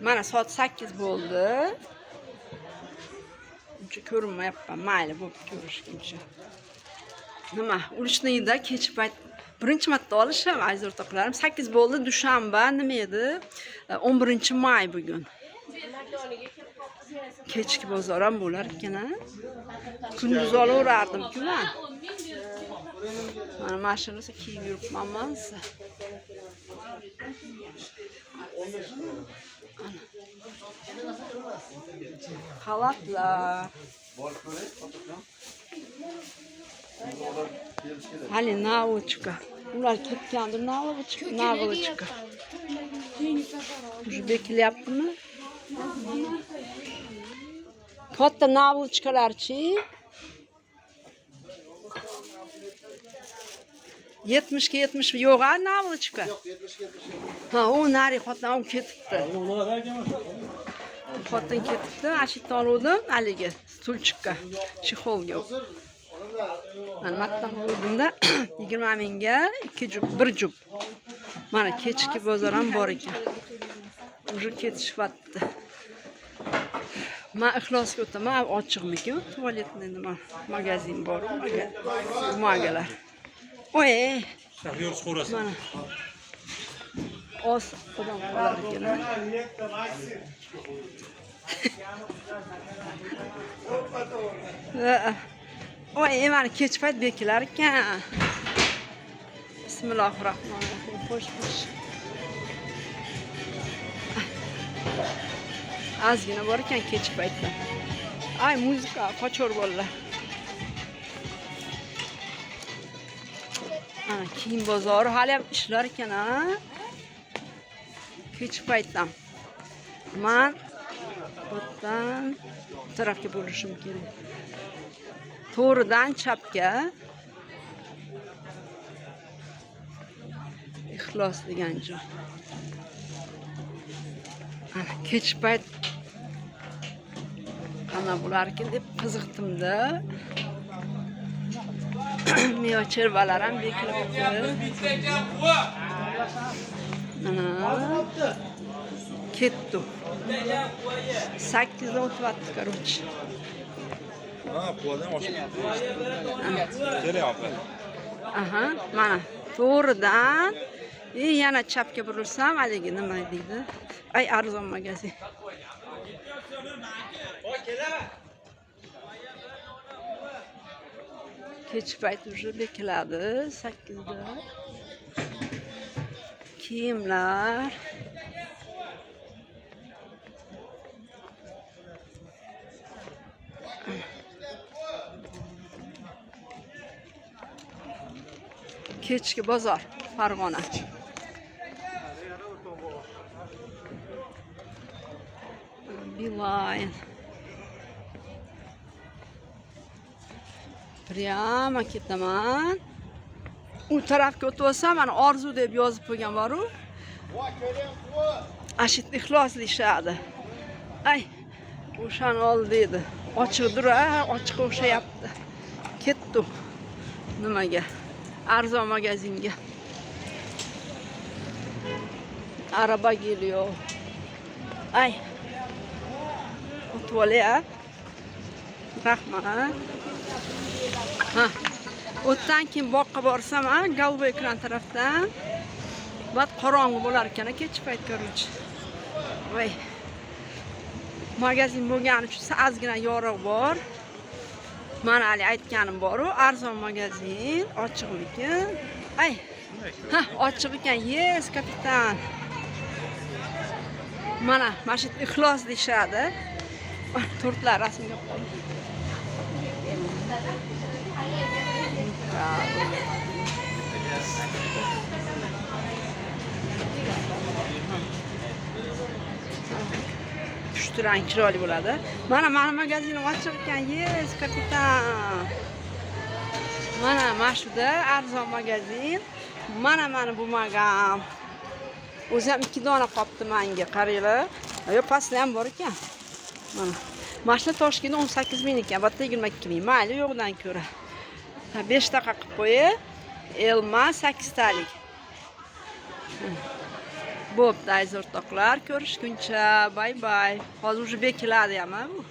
Mana soat 8 bo'ldi. Uncha ko'rinmayapman. Mayli, bo'pti, ko'rishguncha. Nima, уличный da kech payt birinchi marta olishim, aziz o'rtoqlarim. 8 bo'ldi, dushanba, nima edi? 11 may bugun. Kechki bozor ham bo'lar ekan, a? Kunduz olaverardim-ku man. Mana mashinasi kiyib yuribman man siz. Xalatlar. Hali наволочка. Ular ketgandir наволочка, наволочка. Уже bekilyaptimi? Katta наволочка larchi? 70 ga 70 yo'q a наволочка? Yo'q, 70 70. Ha, u nari xotin u ketibdi. Xotin ketibdi. Ana shu yerdan oluvdim haligi stulchikka, чехол ga. Mana matdan oluvdimda 20 mingga 2 jup, 1 jup. Mana kechki bozor ham bor ekan. Уже ketishyapti. Man Ixlosga o'taman, ochiqmikin? Tualetni nima magazin bor, bumagalar. Oy, Shahriyor chiqaverasiz. Mana. Oz odam qolar ekan. A? Ha. Oy, mana kech payt bekilar ekan. Bismillahirrohmanirrohim. Xo'sh, xo'sh. Ozgina bor ekan kech paytda. Ay, muzika, qochor bolalar. Ana kiyim bozori hali ham ishlar ekan, a? Kech paytdan. Man bu yerdan bu tarafga burilishim kerak. To'g'ridan chapga. Ixlos degan joy. Ana kech payt qana bo'larkin deb qiziqdimda. Meva chervalar ham bekilibdi. Mana ketdi. 8 dan o'tyapti, короче. Ha, quvadan oshib ketdi. Keling, opa. Aha, mana to'g'ridan и yana chapga burilsam haligi nima deydi? Ay, arzon magazin. Kech payt уже bekiladi 8 da. Kiyimlar. Kechki bozor Farg'ona. Beeline. Прямо ketaman. U tarafga o'tib olsam, mana Orzu deb yozib qo'ygan bor-u. Ana shu yerda Ixlos deyishadi. Ay, o'shani oldi dedi. Ochiqdir, a, ochiq o'xshayapti. Ketdi. Nimaga? Arzon magazinga. Araba geliyor. Ay. O'tib olay, a. Rahmat. Ha. O'tdan keyin boqqa borsam, a, голубой ekran tarafdan. Bat qorong'u bo'lar ekan, kech payt, короче. Voy. Magazin bo'lgani uchun ozgina yorug' bor. Mana hali aytganim bor-u, arzon magazin, ochiqmikin? Ay. Ha, ochiq ekan. Yes, kapitan. Mana shu Ixlos deyishadi. Tortlar rasmga qo'ydi. Pushti rang chiroyli bo'ladi. Mana mani magazinim ochiq ekan. Yes, kapitan. Mana shuda arzon magazin. Mana mani bu magam. O'zi ham 2 dona qopti menga, qaranglar. Yo, pastda ham bor ekan. Mana. Mashina Toshkentda 18 ming ekan, bu yerda 22 ming. Mayli, yo'qdan ko'ra. Ha, 5 taqa qilib qo'yay. Elma 8 talik. Bo'pti, aziz o'rtoqlar, ko'rishguncha, bye bye. Hozir уже bekiladi ham bu.